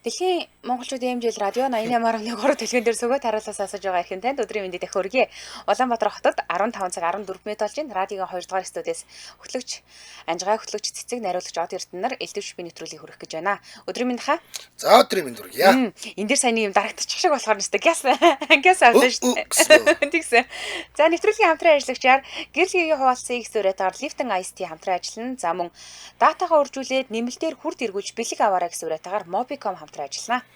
Дэлхийн монголчуудын MJL радио 88.3 дэлгэн дээр сөгөө таруулаас асууж байгаа эрхэн танд өдрийн мэндийг дахин хүргэе. Улаанбаатар хотод 15 цаг 14 минут болж байна. Радиогийн 2 дугаар студиэс хөтлөгч Анжигай хөтлөгч Цэцэг найруулагч Од Эрдэнэ нар элдвш би нэвтрүүлгийг хүргэх гэж байна. Өдрийн мэнд хаа. За өдрийн мэнд хүргье. Энэ дээр сайн юм дарагдчих шиг болохоор нэстэ гяс гяс авлаа шүү дээ. Тэгсэн. За нэвтрүүлгийн хамтран ажиллагчаар гэрэл гэгийн хуваалцсан их зүрэтээр Lifton Ice Tea хамтран ажиллана. За мөн датагаа үржүүлээд нэмэлтээр хүрд эргүүлж бэлэг аваарай гэсэн уриатаагаар Mobicom хамтран ажиллана.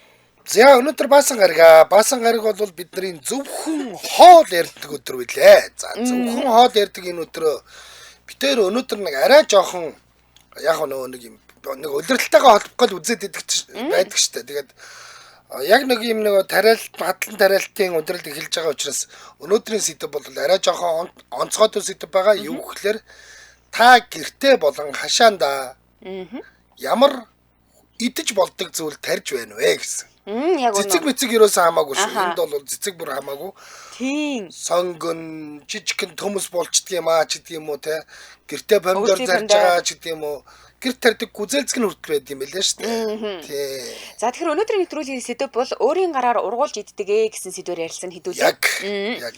За өнөөдөр Баасан гариг. Баасан гариг бол бидний зөвхөн хоол ярьдаг өдөр билээ. За зөвхөн хоол ярьдаг энэ өдрөө битээр өнөөдөр нэг арай жоохон яг нөгөө нэг юм нэг улиралтайгаа холбох гол үзээд идэх байдаг штэ. Тэгээд яг нэг юм нэг тариалт хатлан тариалтын удирдал эхэлж байгаа учраас өнөөдрийн сэдэв бол арай жоохон онцгой сэдэв байгаа. Юу гэхээр та гэртээ болон хашаандаа ямар идэж болдог зүйл тарьж байна вэ гэсэн. Яг үнэ. Цэцэг мэцэг ерөөсөө хамаагүй шүү. Энд бол цэцэг бүр хамаагүй. Тийм. Сонгон, жижигхэн төмөс болчдөг юм аа ч гэдэг юм уу те. Гэртээ помидор зарж байгаа ч гэдэг юм уу. Гэрт тарьдаг гүзээлзгэн хүртэл байд юм байлээ шүү дээ. Тий. За тэгэхээр өнөөдрийн нэвтрүүлгийн сэдэв бол өөрийн гараар ургуулж иддэг ээ гэсэн сэдвээр ярилцсан хэдүүлээ. Яг. Яг.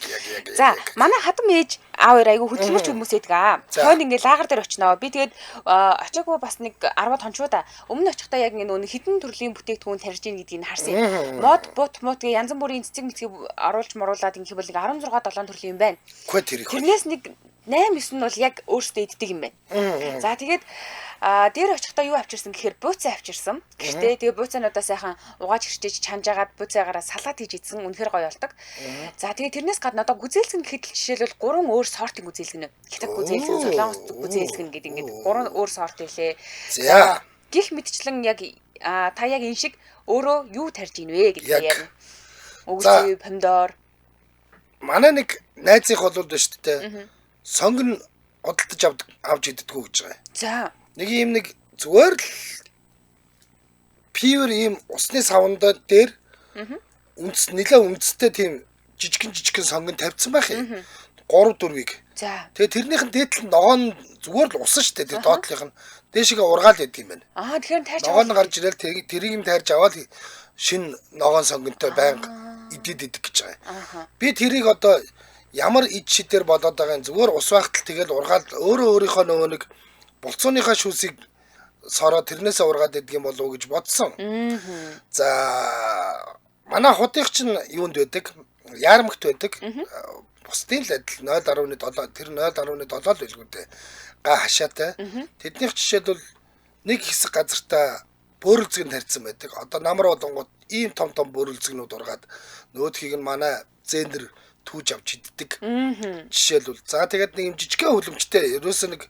За манай хадам ээж аав хоёр айгүй хөдөлмөрч хүмүүс байдаг аа. Хойно ингээ лагер дээр очноо. Би тэгээд очиагүй бас нэг 10-ад хончуудаа. Өмнө очихдаа яг ингээ нөгөө хідэн төрлийн бүтээгдэхүүн тарьж ийн гэдгийг харсан юм. Мод, бут, мут гэ янз бүрийн цэцэг мэцгийг оруулж моруулад ингэх бол нэг 16 7 төрлийн юм байна. Тэрнээс нэг 8 9 нь бол яг өөрсдөө иддэг юм байна. За тэгээд дээр очихдоо юу авчирсан гэхээр бууцаа авчирсан. Гэртээ тэгээ бууцаануудаа сайхан угааж хэрчээж чанжаагаад бууцаагаараа салат хийж идсэн. Үнэхээр гоё болдог. За тэгээ тэрнээс гадна одоо гүзээлзгэн гэхэд л жишээлбэл 3 өөр сортын гүзээлзгэн. Хятад гүзээлзгэн, Солонгос гүзээлзгэн гэдэг ингээд 3 өөр сорт илээ. За гих мэтчлэн яг та яг энэ шиг өөрөө юу тарьж ийн вэ гэдгийг ярина. Өгөрцөө, помидор. Манай нэг найзынх бол байна шүү дээ. Сонгон одолтож авч иддэггүй гэж байгаа. За. Нэг юм нэг зүгээр л пивер ийм усны савндаа дээр үндэс нэлээ үндэстэй тийм жижигэн сонгон тавьсан байх юм. 3 4-ийг. За. Тэгээ тэрнийх нь дээдл нь ногоон зүгээр л усан шүү дээ. Тэр доотлынх нь дээшгээ ургаал идэг юм байна. Аа тэгэхээр тайрч ногоон гарч ирэл тэрийг нь тайрч аваад шин ногоон сонгонтой байнга идэд идэх гэж байгаа. Би тэрийг одоо ямар ид шидээр болоод байгаа юм зүгээр ус байхтал тэгэл ургаал өөрөө өөрийнхөө нөгөө нэг булцууныхаа шүүсийг сороо тэрнээсээ ургаад идэх юм болов уу гэж бодсон. За манай худынх чинь юунд байдаг? Яармагт байдаг. Бусдын л адил 0.7 тэр 0.7 л байлгүй дээ. Га хашаатай. Тэднийх жишээлбэл нэг хэсэг газартаа бөөрөлзгөн тарьсан байдаг. Одоо намар болонгууд ийм том том бөөрөлзгнүүд ургаад нөөдхийг нь манай зэндэр түүж авч иддэг. Жишээлбэл за тэгээд нэг юм жижигхэн хөлөмжтэй ерөөсөө нэг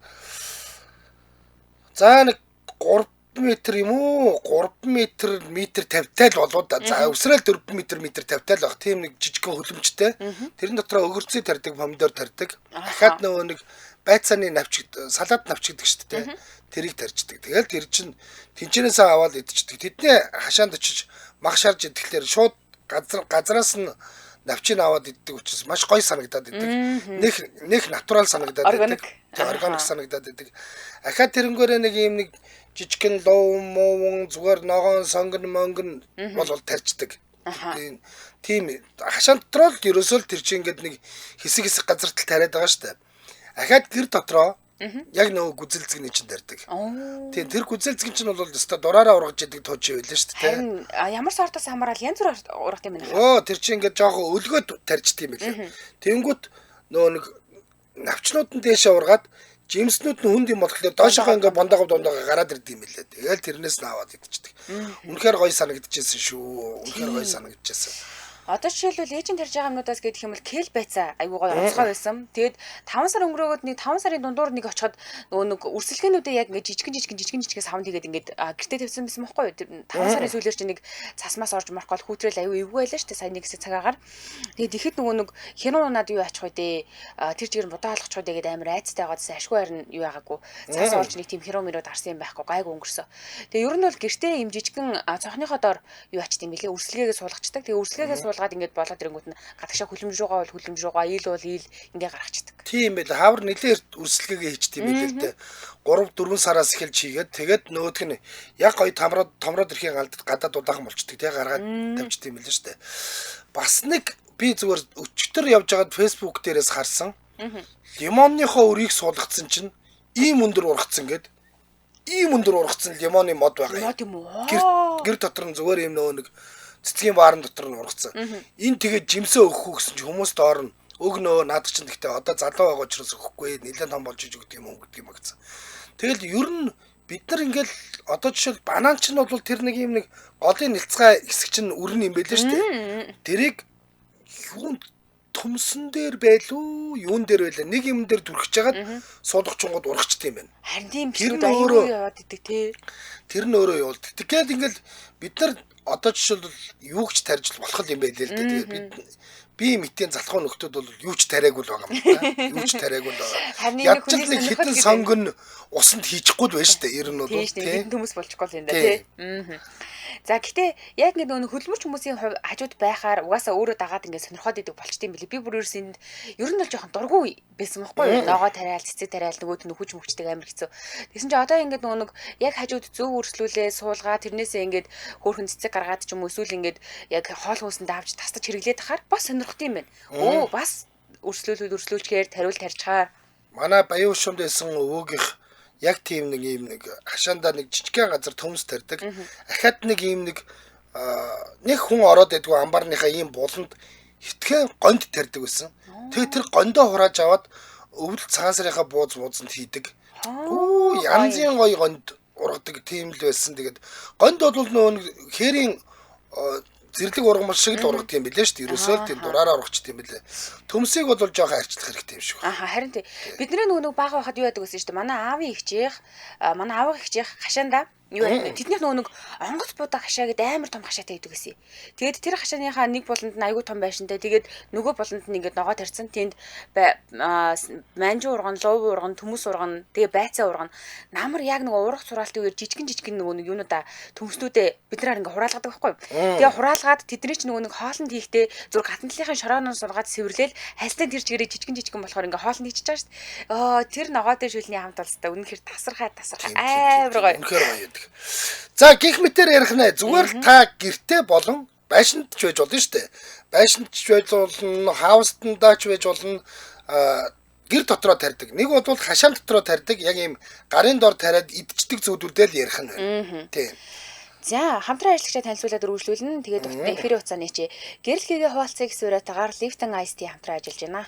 за нэг 3 метр юм уу 3 метр 50-тай л болоо да. За өвсрэл 4 метр 50-тай л баг. Тийм нэг жижигхэн хөлөмжтэй. Тэрэн дотроо өгөрцөө тарьдаг, помидор тарьдаг. Дахиад нөгөө нэг байцааны навч салат навч гэдэг шүү дээ. Тэрийг тарьждаг. Тэгэл тэр чинь тэнчнээсээ аваад идчихдэг. Тэдний хашаанд очиж мах шарж идэхлээр шууд газраас нь навчийг аваад иддэг учраас маш гоё санагдаад идэг. Нэх натурал санагдаад идэг. Органик санагдаад идэг. Ахаа тэрнгээрээ нэг юм нэг жижигхэн лов муун зүгээр ногоон сонгон монгон бол тарьждаг. Тийм хашаан дотроо л ерөөсөө л тэр чинь ингээд нэг хэсэг хэсэг газарт л тариад байгаа шүү дээ. Ахаад гэр дотроо яг нөгөө гүзэлзгний чинь тарьдаг. Тийм тэр гүзэлзгэн чинь бол өстой дураараа ургаж идэг тууч байлаа шүү дээ. Харин ямар сортоос хамаарал янз бүр ургах юм байна. Оо тэр чинь ингээд жоохон өлгөөд тарьждаг юм байлээ. Тэнгүүт нөгөө нэг навчнууд нь дээшээ ургаад жимснүүд нь хүнд юм болохоор доошоогоо ингээд бондоогоо дондоогоо гараад ирдэг юм байлээ. Тэгэл тэрнээс нь аваад идчихдэг. Үнэхээр гоё санагдчихсэн шүү. Үнэхээр гоё санагдчихсэн. Одоо жишээлбэл ээжийн тарьж байгаа юмнуудаас гэх юм бол кел байцаа айгүй гоё онцгой байсан. Тэгээд 5 сар өнгөрөөгөөд нэг 5 сарын дундуур нэг очиход нөгөө нэг үрсэлгээнүүдээ яг ингээд жижигэн савнд хийгээд ингээд гэртээ тавьсан байсан байхгүй юу? 5 сарын сүүлээр чинь нэг цасмаас орж морох гол хүүтрэл айгүй эвгүй байлаа шүү дээ. Сайн нэг хэсэг цагаагаар. Тэгээд ихэд нөгөө нэг хянуу унаад юу ачих вэ дээ? Тэр чигээр будаа алгачих вэ гэдэг амар айцтай байгаадсэн ашгүй харин юу байгаагүй. Цас орж нэг тийм херөө мөрөө дарсан юм байхгүй гайгүй өнгөрсөн. Тэгээд ер нь бол гэртээ юм жижигэн цонхныхоо доор юу ачт юм бэлээ? Үрсэлгээгээ суулгачдаг. Тэгээд үрсэлгээгээ суулгаад ингээд болоод ирэнгүүт нь гадагшаа хүлэмж рүүгээ бол хүлэмж рүүгээ, ил бол ил ингээ гаргацдаг. Тийм байл. Хавар нэлээд өрсөлгээгээ хийчихдээ юм байл л дээ. 3 4 сараас эхэлж хийгээд тэгээд нөгөөх нь яг гоё тамраад томроод ирэхийг алдад гадаад удахан болчдөг тий, гаргаад тавьчихдээ юм байл шүү дээ. Бас нэг би зүгээр өчтөр явж байгаад Facebook дээрээс харсан. Лимонныхоо өрийг суулгацсан чинь ийм өндөр ургацсан гээд ийм өндөр ургацсан лимоны мод байгаа. Мод юм уу? Гэр дотор нь зүгээр юм нөгөө нэг цэцгийн баарн дотор нь ургацсан. Энэ тэгээд жимсээ өгөх үү гэсэн чинь хүмүүс доор нь өгнөө наадах чинь гэхдээ одоо залуу байгаа учраас өгөхгүй нэлээд том болж иж өгдөг юм уу гэдэг юм гэсэн. Тэгэл ер нь бид нар ингээл одоо жишээл банан чинь бол тэр нэг юм нэг голын нэлцгай хэсэг чинь өрн юм байлээ шүү дээ. Тэрийг юунд төмсөн дээр байлуу юун дээр байлаа нэг юм дээр түрхэж хагаад суулгачингууд ургачт юм байна. Харин тийм биш үү, яваад идэг тий. Тэр нь өөрөө явуулд. Тэгэхээр ингээл бид нар одоо жишээлбэл юу ч тарьж болох юм байлээ л дээ. Тэгээд би мэтийн залхуу нөхдүүд бол юу ч тариагүй л байгаа юм да. Юу ч тариагүй л байгаа. Ядч л нэг хитэн сонгон усанд хийчихгүй л байна шүү дээ. Ер нь бол тий хитэн төмөс болчихгүй л юм да тий. За гэтээ яг ингэ нөгөө хөдөлмөрч хүмүүсийн хажууд байхаар угаасаа өөрөө дагаад ингэ сонирхоод идэг болчт юм билээ. Би бүр ерөөс энд ер нь бол жоохон дургүй байсан байхгүй юу? Ногоо тариал, цэцэг тариал нөгөөд нь хүч мөчтэй амар хэцүү. Тэгсэн чинь одоо ингэ нөгөө нэг яг хажууд зөв өрслүүлээ суулгаа тэрнээсээ ингээд хөөрхөн цэцэг гаргаад ч юм уу эсвэл ингээд яг хоол хүнсэнд авч тастаж хэрэглээд тахаар бас сонирхот юм байна. Өө бас өрслүүлүүд өрслүүлчихээр тариул тарьчихаар. Манай Баян шумд байсан өвөөгийнх яг тийм нэг юм нэг хашаандаа нэг жижигхэн газар төмс тарьдаг. Ахаад нэг юм нэг нэг хүн ороод байдгүй амбарныхаа ийм буланд хитгэн гонд тарьдаг байсан. Тэгээ тэр гондоо хурааж аваад өвөл цагаан сарынхаа бууз буузанд хийдэг. Үу янзын гоё гонд ургадаг тийм л байсан. Тэгээд гонд бол нөгөө хээрийн зэрлэг ургамал шиг л ургадаг юм билээ шүү дээ. Ерөөсөө л тийм дураараа ургачд юм билээ. Төмсийг бол жоохон арчлах хэрэгтэй юм шиг. Аха харин тий. Бидний нөгөө бага байхад юу яадаг гэсэн шүү дээ. Манай аавын эгчийнх, манай аавын эгчийнх хашаандаа юу яадаг. Тэднийх нөгөө нэг онгоц будаа хашаа гэдэг амар том хашаатай байдаг гэсэн. Тэгээд тэр хашааныхаа нэг буланд нь айгүй том байшинтай. Тэгээд нөгөө буланд нь ингээд ногоо тарьсан. Тэнд манжуу урган, лув урган, төмөс урган, тэгээ байцаа урган. Намар яг нөгөө урах сураалтын үеэр жижигэн жижигэн нөгөө нэг юунуудаа төмснүүдээ бид нараар ингээд хураалгадаг байхгүй юу? Тэгээ хураалгаад тэдний ч нөгөө нэг хоолнд хийхдээ зүр гадна талынхын шорооноос сулгаад сэвэрлээл хальтан тэр чигээрээ жижигэн жижигэн болохоор ингээд хоолнд хийчихэж байгаа шүү дээ. Аа тэр ногоотой шүлний хамт олстой үнэхээр тасархай тасархай амар гоё. Үнэхээр гоё. За гих мэтэр ярих нэ. Зүгээр л та гэртээ болон байшинд ч байж болно шүү дээ. Байшинд ч байж болно, хаустандаа ч байж болно. Гэр дотроо тарьдаг. Нэг бол хашаан дотроо тарьдаг. Яг ийм гарын дор тариад идчихдэг зүйлүүдээ л ярих нь байна. Тийм. За хамтран ажиллагчдаа танилцуулаад үргэлжлүүлнэ. Тэгээд эфирийн хугацаа нээчээ. Гэрэл гээгээ хуваалцъя гэсэн уриатаагаар Lipton Ice Tea хамтран ажиллаж байна.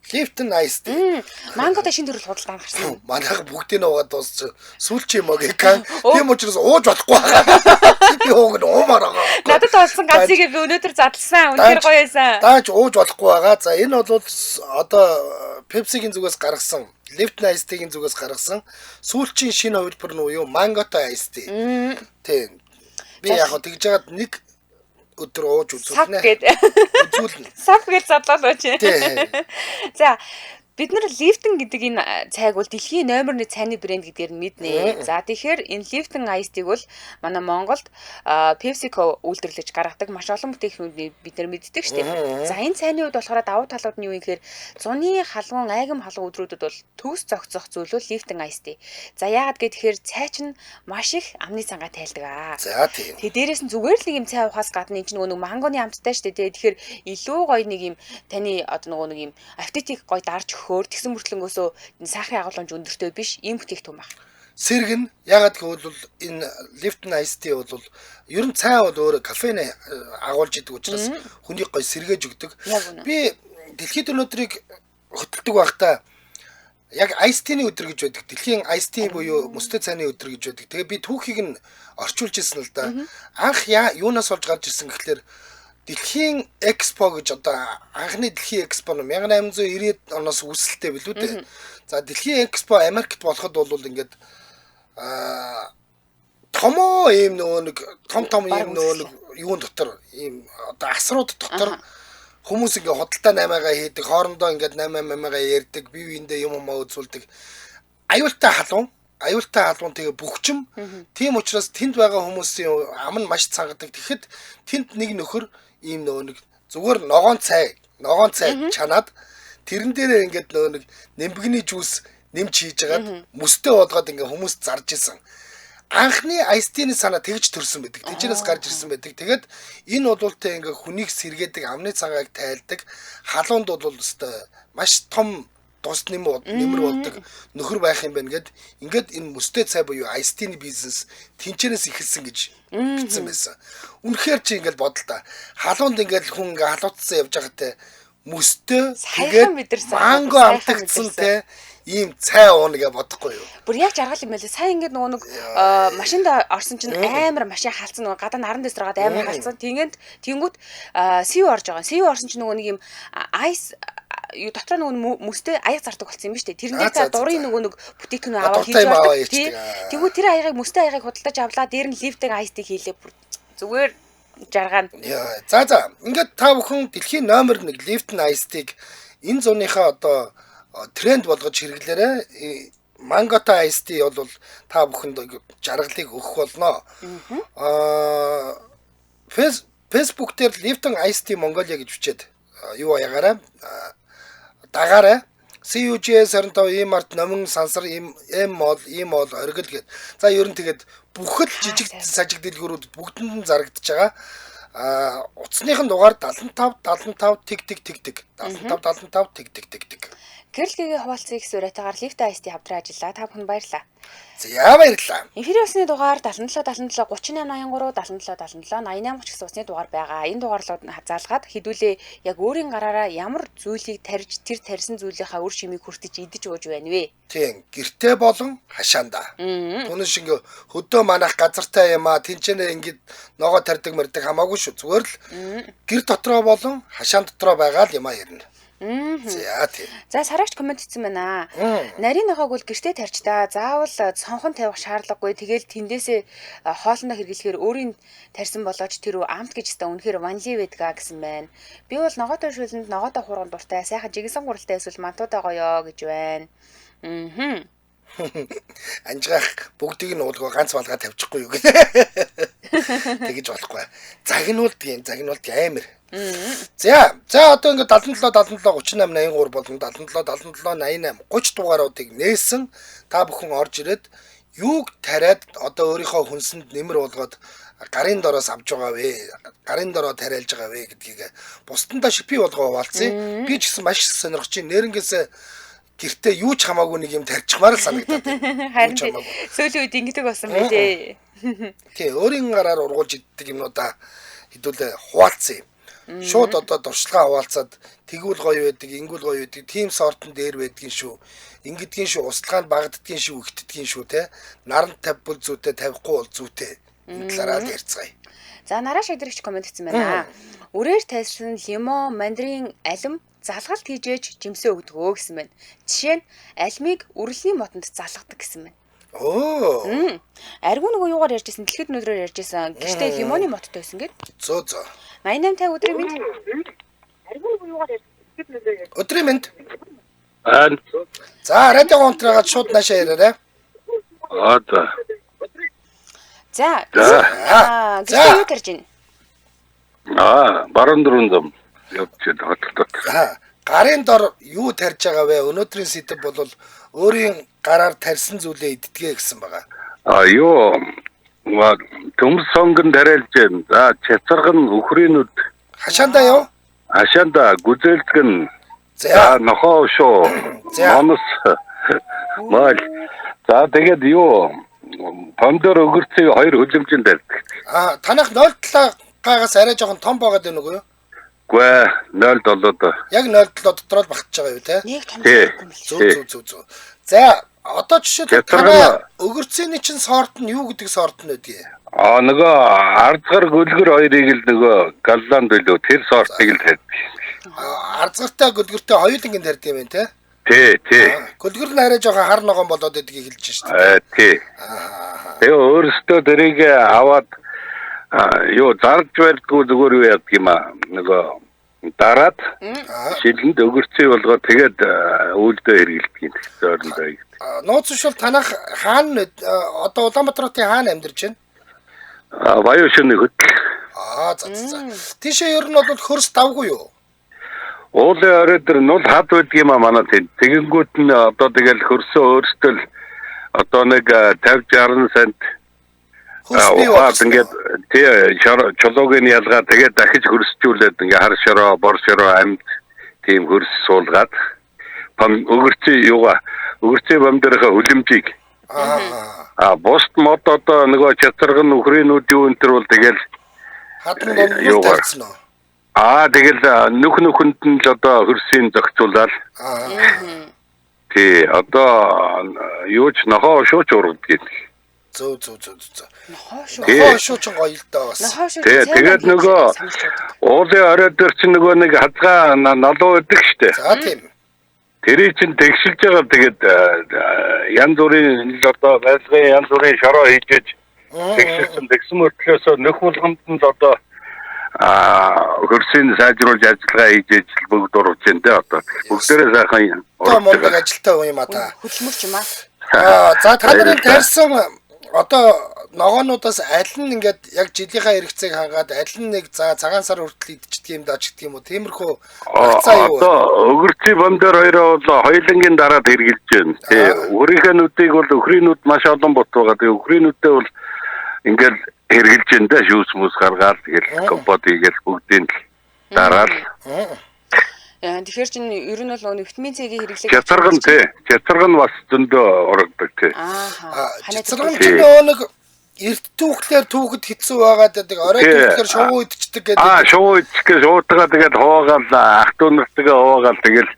Lipton Ice Tea. Манготой шинэ төрөл худалдаанд гарсан. Манайх бүгдийг уугаад дуусч сүүлчийн могикан. Тийм учраас ууж болохгүй байгаа. Би ууг нь уумаар байгаа. Надад олсон ганцыг би өнөөдөр задлсан. Үнэхээр гоё байсан. Дааж ууж болохгүй байгаа. За энэ бол одоо Pepsi-гийн зүгээс гаргасан, Lipton Ice Tea-гийн зүгээс гаргасан сүүлчийн шинэ хувилбар нь юу Манготой Ice Tea. Тийм. Би яг хөө тэгж жагаад нэг өдөр ууж үзүүлнэ. Үзүүлнэ. Сав гэж задлаа чи. За бид нар Lipton гэдэг энэ цайг бол дэлхийн номер 1 цайны брэнд гэдгээр нь мэднэ. За тэгэхээр энэ Lipton Ice Tea-г бол манай Монголд PepsiCo үйлдвэрлэж гаргадаг маш олон бүтээгдэхүүнийг бид нар мэддэг шүү дээ. За энэ цайны хувьд болохоор давуу талууд нь юу юм гэхээр зуны халуун, айгам халуун өдрүүдэд бол төгс зогцох зүйл бол Lipton Ice Tea. За яагаад гэхээр цай чинь маш их амны цангаа тайлдаг аа. За тийм. Тэгээ дээрээс нь зүгээр л нэг юм цай уухаас гадна энэ чинь нөгөө мангоны амттай шүү дээ. Тэгэхээр илүү гоё нэг юм таны одоо нөгөө нэг юм аппетитийг гоё дарж өгөхөөр тэгсэн мөртлөнгөөсөө сахарын агуулмж өндөртэй биш ийм бүтээгдэхүүн баг. Сэрэг нь ягаад гэвэл энэ Lipton Ice Tea бол ер нь цай бол өөрөө кофеин агуулж идэг учраас хүнийг гоё сэргээж өгдөг. Би дэлхийд өнөөдрийг хөтэлдэг байхдаа яг Ice Tea-ний өдөр гэж байдаг. Дэлхийн Ice Tea буюу мөстэй цайны өдөр гэж байдаг. Тэгээ би түүхийг нь орчуулж ирсэн л да. Анх юунаас олж гарч ирсэн гэхлээр Дэлхийн экспо гэж одоо анхны дэлхийн экспо нь 1890 оноос үүсэлтэй билүү дээ. За дэлхийн экспо Америкт болоход бол ингээд томоо ийм нөгөө нэг том том ийм нөгөө нэг юун дотор ийм одоо асрууд дотор хүмүүс ингээд худалдаа 8-гаа хийдэг, хоорондоо ингээд 8 8-гаа ярьдаг, бие биендээ юм юм үзүүлдэг. Аюултай халуун, аюултай халуун тэгээ бөхчм. Тийм учраас тэнд байгаа хүмүүсийн ам нь маш цангадаг. Тэгэхэд тэнд нэг нөхөр Ийм нөгөө нэг зүгээр ногоон цай чанаад тэрэн дээрээ ингээд нөгөө нэг нэмбэгний жуус нэмж хийж хагаад мөстэй болгоод ингээд хүмүүс зарж исэн. Анхны Ice Tea-ний санаа тэгж төрсэн байдаг. Тэжээс гарч ирсэн байдаг. Тэгээд энэ болволтой ингээ хүнийг сэргээдэг, амны цагааг тайлдаг, халуунд бол өстой маш том тус нэмэр болдог нөхөр байх юм байна гэд ингээд энэ мөстэй цай буюу Ice Tea-ний бизнес тэнчэнээс эхэлсэн гэж бичсэн байсан. Үнэхээр чи ингээд бодол та. Халуунд ингээд хүн ингээ халуутсан явж байгаатай мөстэй тэгээд манго амтагдсан те ийм цай ууна гэж бодохгүй юу. Бүр яг жаргал юм байлээ. Сайн ингээд нөгөө нэг машинд орсон чинь амар машин халдсан, нөгөө гадаа наран дэс руугаад амар халдсан. Тэгээд тэнгүүт сив орж байгаа. Сив орсон чинь нөгөө нэг юм айс юу дотроо нөгөө мөстэй аяг зардаг болсон юм ба штэ. Тэрэн дээр та дурын нөгөө нэг бүтээгдэхүүн аваад хийж болдог. Тэнгүүт тэр аягийг мөстэй аягийг худалдаж авлаа. Дээр нь лифтэг айстыг хийлээ. Бүр зүгээр жаргаана. За за. Ингээд та бүхэн дэлхийн номер 1 Lipton Ice Tea-г энэ зууныхаа одоо тренд болгож хэрэглээрэй. Мангота Ice Tea бол та бүхэнд жаргалыг өгөх болно. Facebook дээр Lipton Ice Tea Mongolia гэж бичээд юу аягаарай. Дагаарай. CUGS 25 E-Mart номин сансар M мол E мол оргил гэд. За ер нь тэгээд бүхэл жижиг сажиг дэлгүүрүүд бүгдэнд нь зарагдаж байгаа. Утасныхын дугаар 75 75 тэг тэг тэг тэг 75 75 тэг тэг тэг тэг. Гэрэлгээгээ хуваалцъя гэсэн уриатайгаар Lipton Ice Tea хамтран ажиллаа. Та бүхэнд баярлалаа. За баярлалаа. Эфирийн усны дугаар 77 77 38 83 77 77 88 30 гэсэн усны дугаар байгаа. Энэ дугаарлууд заалгаад хэдүүлээ яг өөрийн гараараа ямар зүйлийг тарьж тэр тарьсан зүйлийнхаа үр шимийг хүртэж идэж ууж байна вэ? Тийм, гэртээ болон хашаанда. Түүний шиг хөдөө манах газартай юм а тэнцэнэ ингээд ногоо тарьдаг мэрдэг хамаагүй шүү. Зүгээр л гэр дотроо болон хашаан дотроо байгаа л юм а ярина. За тийм. За сараагч коммент хийсэн байна. Нарийн ногоог бол гэртээ тарьж та. Заавал сонхон тавих шаардлагагүй. Тэгэл тэндээсээ хоолндоо хэрэглэхээр өөрийн тарьсан болооч тэр амт гэж өста үнэхээр ванили байдгаа гэсэн байна. Би бол ногоотой шүлэнд ногоотой хурган дуртай. Сайхан жигсэн гуралтай эсвэл мантуудаа гоёо гэж байна. Анжгаах бүгдийг нь уулгаа ганц балгаа тавьчихгүй юу гэх. Тэгэж болохгүй. Загнуулдгийн, загнуулдгийн амар. За, за одоо ингээд 77 77 38 83 болон 77 77 88 30 дугааруудыг нээсэн. Та бүхэн орж ирээд юуг тариад одоо өөрийнхөө хүнсэнд нэмэр болгоод гарын дороос авч байгаа вэ? Гарын дороо тариалж байгаа вэ гэдгийг бусдандаа шипи болгоо хуваалцъя. Би ч гэсэн маш сонирхож чинь нэрнгээс гэртээ юу ч хамаагүй нэг юм тарьчихмаар л санагдаад байна. Харин сүүлийн үед ингэдэг болсон байлээ. Тий, өөрийн гараар ургуулж иддэг юмнуудаа хэдүүлээ хуваалцъя. Шууд одоо дуршилгаа хуваалцаад тэгвэл гоё байдаг, ингүүл гоё байдаг, тийм сортон дээр байдгийн шүү. Ингэдгийн шүү, услгаанд багаддгийн шүү, ихтдгийн шүү те. Наранд тавьбал зүйтэй, тавихгүй бол зүйтэй. Энэ талаараа л ярьцгаая. За нараа шагдрагч коммент хийсэн байна. Үрээр тайлсан лимон, мандарин, алим залгалт хийжээж жимсээ өгдөгөө гэсэн байна. Жишээ нь алимыг үрэлний модонд залгадаг гэсэн байна. Оо. Аргу нөгөө юугаар ярьжсэн, дэлхийд өнөдрөөр ярьжсэн. Гэртээ лимоны модтой байсан гэд. Зөө зөө. 88 50 өдрийн мэнд. Аргу нөгөө юугаар ярьжсэн, дэлхийд өнөдрөөр ярьжсэн. Өдрийн мэнд. Аа. За, радио контраагаад шууд наашаа яриарай. Аа за. За. За. Гэртээ юу тарж байна? Аа, баруун дөрвөн зам явж байна хотод. Аа. Гарын дор юу тарьж байгаа вэ? Өнөөдрийн сэдэв бол өөрийн гараар тарьсан зүйлээ иддэгэ гэсэн байгаа. А юу төмс сонгон тариалж байна. За чацарган үхрийн нүд. Хашаандаа юу? Хашаандаа гүзээлзгэн. За нохоо шүү. Монос мал. За тэгээд юу помидор өгөрцөө хоёр хөлөмжөнд тарьдаг. А танах 0.7 гаагаас арай жоохон том байгаад байна уу юу? Үгүй 0.7 доо. Яг 0.7 дотор л багтж байгаа юу те? Нэг том юм бил. Зүг зүг зүг зүг. За одоо жишээлбэл танай өгөрцөөний чинь сорт нь юу гэдэг сорт нь байдгийг? Аа нөгөө арзгар гөлгөр хоёрыг л нөгөө Голланд билүү тэр сортыг л тарьдаг. Арзгартай гөлгөртэй хоёуланг нь тарьдаг юм байна те? Тий, тий. Гөлгөр нь арай жоохон хар ногоон болоод байдгийг хэлж шээ. Аа тий. Тэгээ өөрөөсөө тэрийг аваад юу зарж байдгүй зүгээр юу яадаг юм аа нөгөө дараад шилэнд өгөрцөө болгоод тэгээд үйлдэл хэрэглэдэг юм зойрондоо гэдэг. Нууц шул танах хаана одоо Улаанбаатар хотын хаана амьдарч байна? Аа Баян шөнө хөтл. Аа за за. Тийшээ ер нь бол хөрс давгүй юу? Уулын орой дээр нул хад байдаг юм а манай тэнд. Тэгэнгүүт нь одоо тэгэл хөрсөө өөрсдөө л одоо нэг 50 60 цент Хөрс бий ухаад ингээд тий чулууг нь ялгаа тэгээд дахиж хөрсжүүлээд ингээ хар шороо, бор шороо амьд тийм хөрс суулгаад өгөрцөө юугаа өгөрцөө бомдорхоо хөлөмжийг Аа. Бусд мод одоо нөгөө чацарган үхрийнүүд юу энэ төр бол тэгэл хадан дунд тарьсан уу? Аа тэгэл нүх нүхэнд нь л одоо хөрсийн зохицуулаад. Аа. Тий одоо юу ч нохоо шууч ургадаг. Зөв зөв зөв зөв. Нохоо шүү. Нохоо шүү ч гоё л доо бас. Нохоо шүү. Тий тэгээд нөгөө уулын орой дээр чинь нөгөө нэг хазгаа налуу байдаг штэ. За тийм. Тэрийг чинь тэгшилж байгаа тэгээд янз бүрийн л одоо байцгаын янз бүрийн шороо хийж тэгшилсэн тэгсэн мөртлөөсөө нөх болгонд нь л одоо хөрсийн сайжруулж ажиллагаа хийж бүгд урвж байна те одоо бүгдээрээ сайхан урвж мундаг ажилтаа хүн юм а та. Хөдөлмөрч юм аа. За та нарын тарьсан одоо ногоонуудаас аль нь ингээд яг жилийнхаа хэрэгцээг хангаад аль нь нэг за цагаан сар хүртэл идчихдэг юм даа ч гэдэг юм уу тиймэрхүү хацаа юу одоо өгөрцийн бомдор хоёроо бол хоёулангийн дараад хэрэгжилж байна. Тий өхрийнхээ нүдийг бол өхрийн нүд маш олон бут байгаа. Тэгээ өхрийн нүдээ бол ингээд хэрэгжилж байна да шүүс мүс гаргаад тэгэл компот хийгээл бүгдийг л дараал. Тэгэхээр чинь ер нь бол витамин С-ийн хэрэглээг чацарган тий чацарган бас зөндөө ургадаг тий. Аа. Чацарган чинь нөгөө нэг эрт түүхлээр түүхэд хэцүү байгаад байдаг. Орой түүхлээр шувуу идчихдэг гэдэг. Аа шувуу идчихгээ шуутгаа тэгээд хуваагаал ах トゥ нартайгаа хуваагаал тэгэл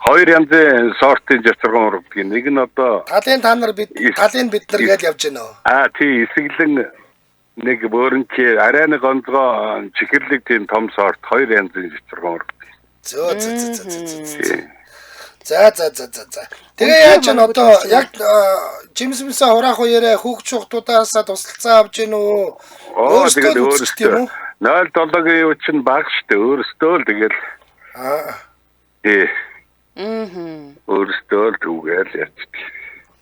хоёр янзын сортын чацарган ургадаг. Нэг нь одоо талын та нар бид талын бид нар гэж явж байна уу? Аа тий эсэглэн нэг бөөрөнчи арай нэг онцгой чихэрлэг тийм том сорт хоёр янзын чацарган ургадаг. Зөө зөө зөө зөө зөө. За за за за за. Тэгээ яаж ч одоо яг жимс мсээ хураах үеэрээ хүүхд чухтуудаасаа тусалцаа авч гин үү? Өөрсдөө өөрсдөө юм уу? 0.7-гийн юу чинь баг штэ өөрсдөө л тэгэл. Аа. Тий. Аа. Өөрсдөө л түгээл ячдаг.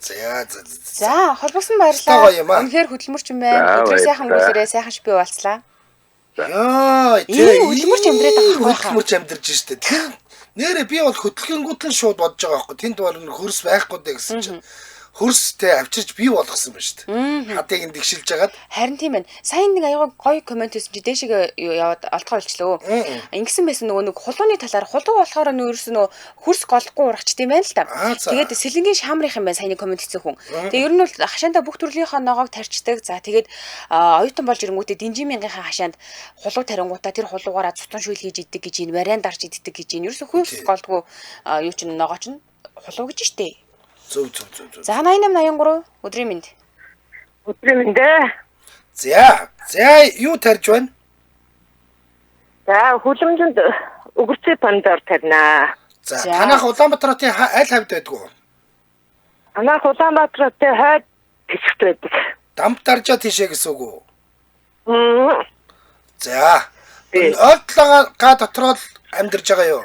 За за. За холбогсон баярлалаа. Үнэхээр хөдөлмөрч юм байна. Өдрөө сайхан өнгөрүүлээрэй. Сайхан шпи уулзлаа. Яа, тий хөдөлмөрч амьдраад байгаа байхгүй. Хөдөлмөрч амьдарч штэ. Тэр нэрээ би бол хөдөлгөнгүүд нь шууд бодож байгаа байхгүй. Тэнд бол хөрс байхгүй дээ гэсэн чинь хөрстэй авчирч бий болгосон байна шүү дээ. Хадыг нь тэгшилж хагаад. Харин тийм байна. Сайн нэг аяга гоё коммент хийсэн чи дээшээ яваад олдгоо болчлоо. Ингэсэн байсан нөгөө нэг хулууны талаар хулуу болохоор нөө ерөөс нөө хөрс голохгүй ургачт юм байна л та. Тэгээд сэлэнгийн шаамрынх юм байна саяны коммент хийсэн хүн. Тэгээд ер нь бол хашаандаа бүх төрлийнхөө ногоог тарчдаг. За тэгээд оюутан болж ирэнгүүтээ динжимийнхаа хашаанд хулуу тарингуудаа тэр хулуугаараа цутан шүүл хийж идэг гэж энэ вариан дарж иддэг гэж энэ ерөөс хөрс голдгүй юу чинь ногоо чинь хулуу гэж штэ. Зөв зөв зөв зөв. За 8883 өдрийн мэнд. Өдрийн мэнд ээ. За, за юу тарьж байна? За, хүлэмжинд өгөрцөө помидор тарина. За, танах Улаанбаатар хотын аль хавьд байдаг вэ? Танах Улаанбаатар хотын хойд хэсэгт байдаг. Дамп даржаа тийшээ гэсэн үг үү? Мм. За. Ойдлогоо дотроо л амьдарч байгаа юу?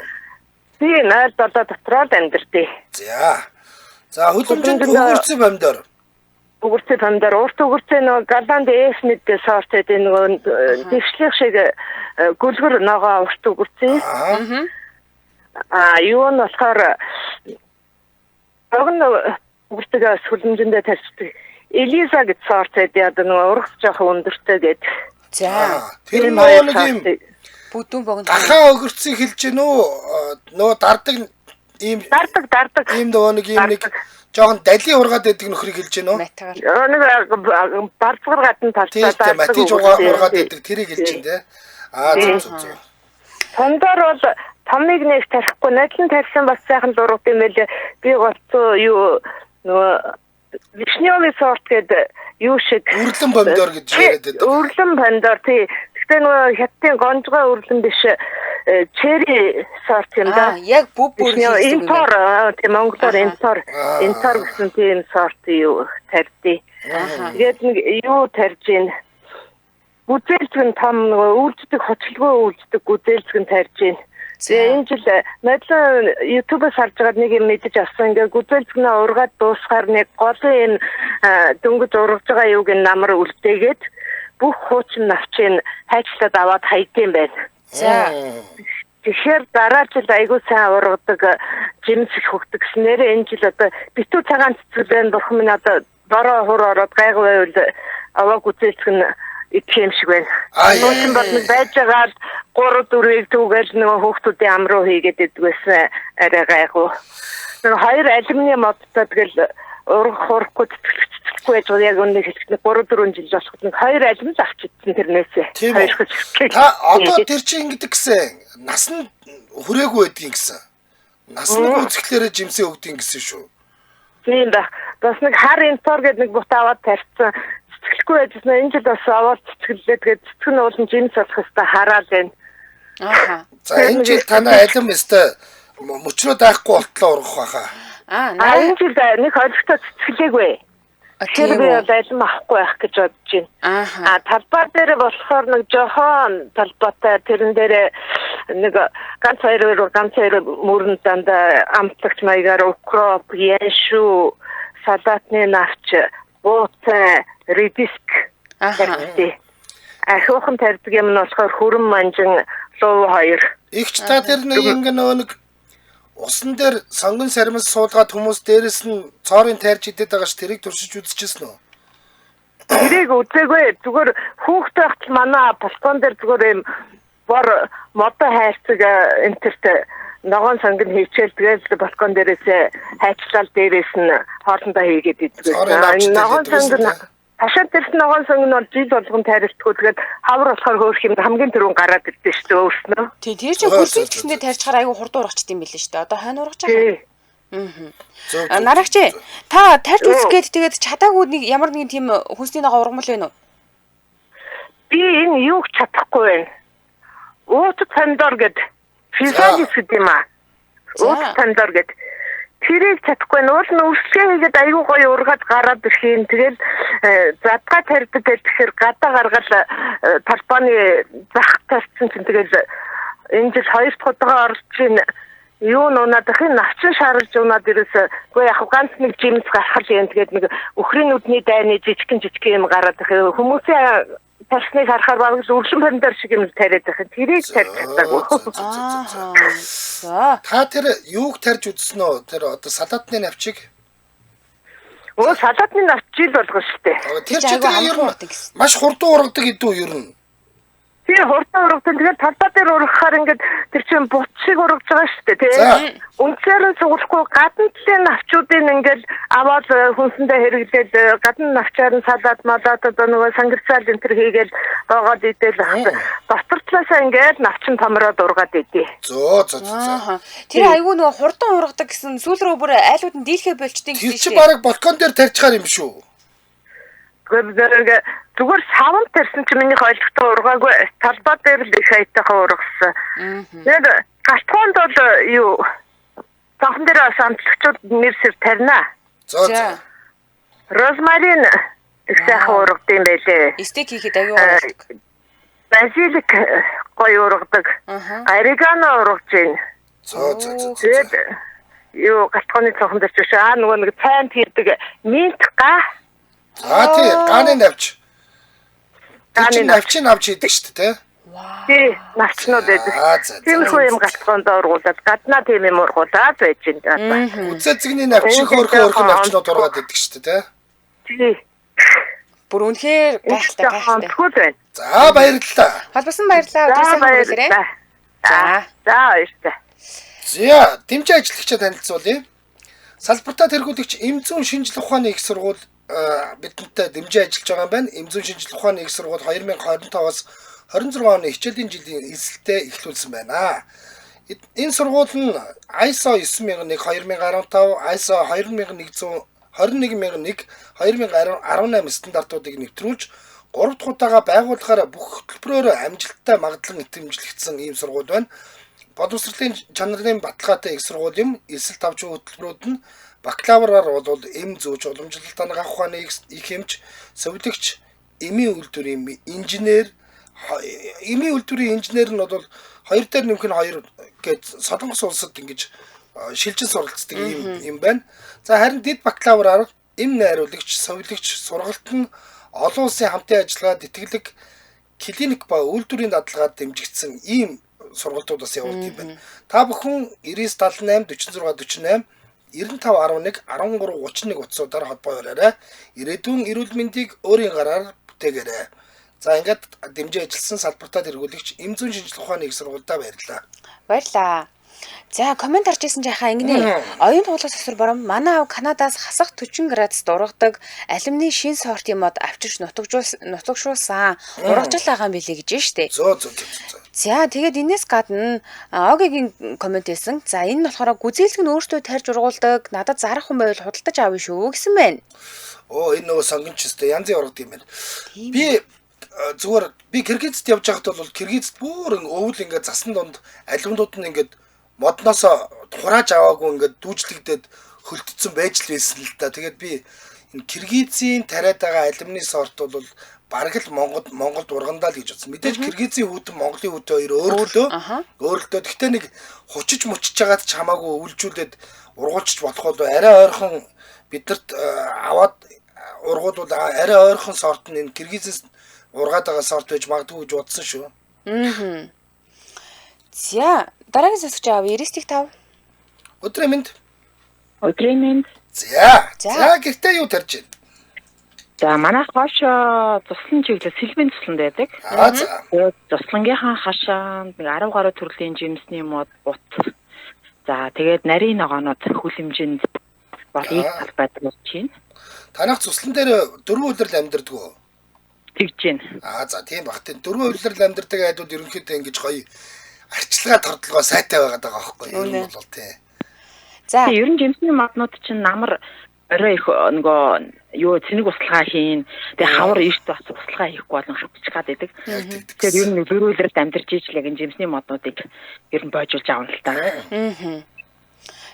Би 07 дотроо л амьдэрдэг. За. За хөлөмжөнд өгөрцөн помидор. Өгөрцөн помидор, урт өгөрцөө нөгөө Голланд F1 сорт гэдэг нөгөө дэвшлэх шиг гүлгэр ногоо урт өгөрцөө. Аа юу нь болохоор богино өгөрцөгөөс хөлөмжөндөө тарьчихдаг. Элиза гэж сорт гэдэг одоо нөгөө ургац жоохон өндөртэй гэдэг. За тэр нөгөө нэг юм бүдүүн богино. Гахаа өгөрцгийг хэлж гин үү? Нөгөө дардаг ийм дардаг. Ийм нөгөө нэг ийм нэг жоохон далийн ургаад байдаг нөхрийг хэлж гин үү? Нэг барцгар гадна талцаа дардаг. Матиж ургаад байдаг тэрийг хэлж гин те. Аа зөв зөв зөв. Помидор бол томыг нэг тарихгүй нодлон тарьсан бас сайхан дургд юм байл. Би голцоо юу нөгөө вишнёвый сорт гэдэг юу шиг үрлэн помидор гэж яриад байдаг. Үрлэн помидор тий. Гэхдээ нөгөө хятадын гонжгой үрлэн биш черри сорт юм да. Яг бүб бүр интор тийм монголоор интор гэсэн тийм сорт юу тарьдээ. Тэгээд нэг юу тарьж гин гүзээлзгэн том нөгөө үйлддэг хоцлогоо үйлддэг гүзээлзгэн тарьж гин. Тэгээ энэ жил нодлон YouTube-аас харж байгаад нэг юм мэдэж авсан. Ингээ гүзээлзгэнээ ургаад дуусгаар нэг голын энэ дөнгөж ургаж байгаа юуг нь намар үлдээгээд Бүх хуучин навчийг хайчлаад аваад хайдсан байна. За. Тэгэхээр дараа жил айгүй сайн ургадаг, жимс их өгдөг гэсэн нэрээ энэ жил одоо битүү цагаан цэцэг байна. Бурхан минь одоо бороо хур ороод гайгүй байвал аваа гүзээлцэх нь идэх юм шиг байна. Нууцсан бол нэг байж байгаа л 3 4-ийг түүгээл нөгөө хүүхдүүдийн ам руу хийгээд иддэг байсан, арай гайгүй. Нөгөө хоёр алюминий модтой тэгэл ургах урахгүй цэцэглэхгүй байж байгаа, яг үнэ хэлэхэд 3 4 жил болоход нэг хоёр алюмин авч идсэн тэрнээсээ. Хоёр хэл. Та одоо тэр чинь ингэдэг гэсэн. Нас нь хүрээгүй байдгийг гэсэн. Нас нь гүйцэтгэлээрээ жимсээ өгдөг гэсэн шүү. Тийм байх. Бас нэг хар интор гэдэг нэг бут аваад тарьсан. Цэцэглэхгүй байжсэн. Энэ жил бас аваад цэцэглээ. Тэгээд цэцэг нь уулын жимс болох хэвээр хараал байна. Ааха. За энэ жил танай алим өстой мөчрөө даахгүй болтлоо ургах байхаа. Аа энэ жил нэг олигтой цэцгэлээгүй. Тэр би бол алим авахгүй байх гэж бодож байна. Аа талбай дээр болохоор нэг жохон талбайтай тэрэн дээр нэг ганц хоёр мөрөн дандаа амтлагч маягаар укроп, яншу, салатны навч, буутай, редиск. Ааха. Ахиухан тарьдаг юм нь болохоор хүрэн манжин, луу хоёр. Игч та тэр нэг ингэ нөгөө нэг усан дээр сонгон сармис суулгаад хүмүүс дээрэс нь цоорын тайрч идээд байгаа ш, тэрийг туршиж үзчихсэн үү? Тэрийг үзээгүй. Зүгээр хүүхдээ байхад манай балкон дээр зүгээр юм бор модон хайрцаг энтерт ногоон сонгон хийчихэл тэгэл балкон дээрээс хайчлал дээрээс нь хоолндоо хийгээд иддэг. Ногоон сонгон хашаа дээрс ногоон сонгон бол жил болгон тайралтгүй. Тэгээд хавар болохоор хөөх юм хамгийн түрүүн гараад ирдэ шүү дээ өөрснөө. Тий, тэр чинь хөрсөж гэсэндээ тарьчихаар айгүй хурдан ургачт юм билээ шүү дээ. Одоо хань ургаж байгаа. Аа. Нарагч та тарьж үзэх гээд тэгээд чадаагүй нэг ямар нэгэн тийм хүнсний ногоо ургамал байна уу? Би энэ юуг чадахгүй байна. Уут помидор гэд физиолис гэдэг юм аа. Уут помидор гэд тэрийг чадахгүй. Уул нь өрсөлгөө хийгээд айгүй гоё ургаад гараад ирэх юм. Тэгэл задгаа тарьдаг гэл тэгэхээр гадаа гаргал талбааны зах тарьсан чинь тэгэл энэ жил хоёр дахь удаага орлож чинь юу нунаад ах юм навчин шаарж унаад ирээс үгүй яг ганц нэг жимс гарах л юм. Тэгээд нэг өхрийн нүдний дайны жижигэн жижигэн юм гараад ах хүмүүсийн тарсныг харахаар бараг л үржин помидор шиг юм тариад байх. Тэрийг тарьж чадаагүй. Аа. Та тэр юуг тарьж үзсэн үү? Тэр одоо салатны навчийг. Өө салатны навч жил болгоно шүү дээ. Тэр чинь ер нь маш хурдан ургадаг идүү ер нь. Тэр хурдан ургадаг. Тэгээд талбай дээр ургахаар ингээд тэр чинь бут шиг ургаж байгаа шүү дээ, тий. Үндсээр нь сугалахгүй гадна талын навчуудыг ингээд аваад хүнсэндээ хэрэглээд гадна навчаар нь салат малат одоо нөгөө сангарцаал энэ төр хийгээл боогоод идэл дотор талаасаа ингээд навчин томроод ургаад идэ. Зөө зөө зөө. Тэр айгүй нөгөө хурдан ургадаг гэсэн сүүл рүү бүр айлууд нь дийлхэ болчтой гэсэн шүү. Тэр чинь бараг балкон дээр тарьчихаар юм шүү. Зүгээр савн тарьсан чинь минийх ойлгохтой ургаагүй. Талбай дээр л их аятайхан ургасан. Тэгээд галтгоонд бол юу цонхон дээр бас амтлагчуд нэр сэр тарина. Зөө зөө. Розмарин их сайхан ургад юм байлээ. Стейк хийхэд аюу гоё ургадаг. Базилик гоё ургадаг. Орегано ургаж байна. Зөө зөө зөө. Тэгээд юу галтгооны цонхон дээр ч аа нөгөө нэг цайнд хийдэг минт га. Аа тий, гааны навч. Гааны навчийг авч хийдэг шүү дээ, тий. Тий, навчнууд байдаг. Тиймэрхүү юм галтгоонд ургуулад, гаднаа тийм юм ургуулад байж байна. Үзээ зэгний навчийг хөөрхөн хөөрхөн навчнууд ургаад байдаг шүү дээ, тий. Тий. Бүр үнэхээр гайхалтай гайхалтай. За баярлалаа. Холбосон баярлалаа. Өдөр сайн хүрээлээ. За. За баярлалаа. За, дэмжин ажиллагчид танилцуулъя. Салбартаа тэргүүлэгч Эмзүүн шинжлэх ухааны их сургууль бидэнтэй дэмжин ажиллаж байгаа юм байна. Эмзүүн шинжлэх ухааны их сургууль 2025-аас 26 оны хичээлийн жилийн эсэлтээ эхлүүлсэн байна. Энэ сургууль нь ISO 9001 2015, ISO 20100 21001 2018 стандартуудыг нэвтрүүлж 3 дахь удаага байгууллагаараа бүх хөтөлбөрөөр амжилттай магадлан итгэмжлэгдсэн ийм сургууль байна. Боловсролын чанарын баталгаатай их сургууль юм. Элсэлт авч хөтөлбөрүүд нь бакалавраар бол эм зүйч, уламжлалт анагаах ухааны их эмч, совилогч, эмийн үйлдвэрийн инженер, эмийн үйлдвэрийн инженер нь бол 2 дээр нэмэх нь 2 гэж Солонгос улсад ингэж шилжин суралцдаг ийм юм байна. За харин дэд бакалавраар эм найруулагч, совилогч, сургалт нь Олон улсын хамтын ажиллагаа, тэтгэлэг, клиник ба үйлдвэрийн дадлагаар дэмжигдсэн ийм сургалтууд бас явуулдаг юм байна. Та бүхэн 99 78 46 48 95 11 13 31 утсуудаар холбоо бариарай. Ирээдүйн эрүүл мэндийг өөрийн гараар бүтээгээрэй. За ингээд дэмжиж ажилласан салбартаа тэргүүлэгч эм зүйн шинжилгээ ухааны их сургуульдаа баярлалаа. Баярлалаа. За коммент орж исэн жахаа ингэнэ. Оюун туулах сосор бором манай ав Канадаас хасах 40 градус дургадаг алюминий шин сортын мод авчирч нутагшуулсан. Ургажил байгаа юм билээ гэж штэ. Зөө зөө зөө. За тэгээд энэс гадна Огигийн коммент хийсэн. За энэ нь болохоор гүзээлэг нь өөртөө тарьж ургуулдаг. Надад зарах хүн байвал худалдаж авна шүү гэсэн байна. Оо энэ нөгөө сонгонч өстэй янзын ургадаг юм байна. Би зүгээр би Киргизд явж байхад бол Киргизд бүр өвөл ингээд засан донд алюминууд нь ингээд модноос хурааж аваагүй ингээд дүүжлэгдээд хөлтцсөн байж л байсан л да. Тэгээд би энэ Киргизийн тариад байгаа алюминий сорт бол бараг л Монголд ургандаа л гэж бодсон. Мэдээж Киргизийн хүүтэн Монголын хүүтэн хоёр өөрлөлөө. Өөрлөлөө. Гэхдээ нэг хучиж мучиж байгаад ч хамаагүй өвлжүүлээд ургуулчих болох бол арай ойрхон биднэрт аваад ургуулвал арай ойрхон сорт нь энэ Киргизээс ургаад байгаа сорт байж магадгүй гэж бодсон шүү. Аа. За дараагийн сонсогч аав 95. Өдрийн мэнд. Өдрийн мэнд. За. За гэртээ юу тарьж байна? За манай хойшоо туслан чиглэл сэлбийн тусланд байдаг. Аа за. Тэгээд туслангийнхаа хашаанд нэг 10 гаруй төрлийн жимсний мод, бут. За тэгээд нарийн ногоонууд хүлэмжинд бол ийм талбай болж байна. Танах туслан дээр дөрвөн улирал амьдардаг уу? Тэгж байна. Аа за тийм бах. Тийм дөрвөн улирал амьдардаг айлууд ерөнхийдөө ингэж гоё арчилгаа тордлогоо сайтай байгаад байгаа байхгүй юу? Ер нь бол тий. За ер нь жимсний моднууд чинь намар орой их нөгөө юу цэник услага хийн. Тэгээ хавар эрт бас услага хийхгүй болон хавчих гад байдаг. Тэгэхээр ер нь дөрвөлрэлд амьдарч ижил яг энэ жимсний моднуудыг ер нь бойжуулж авна л та. Аа.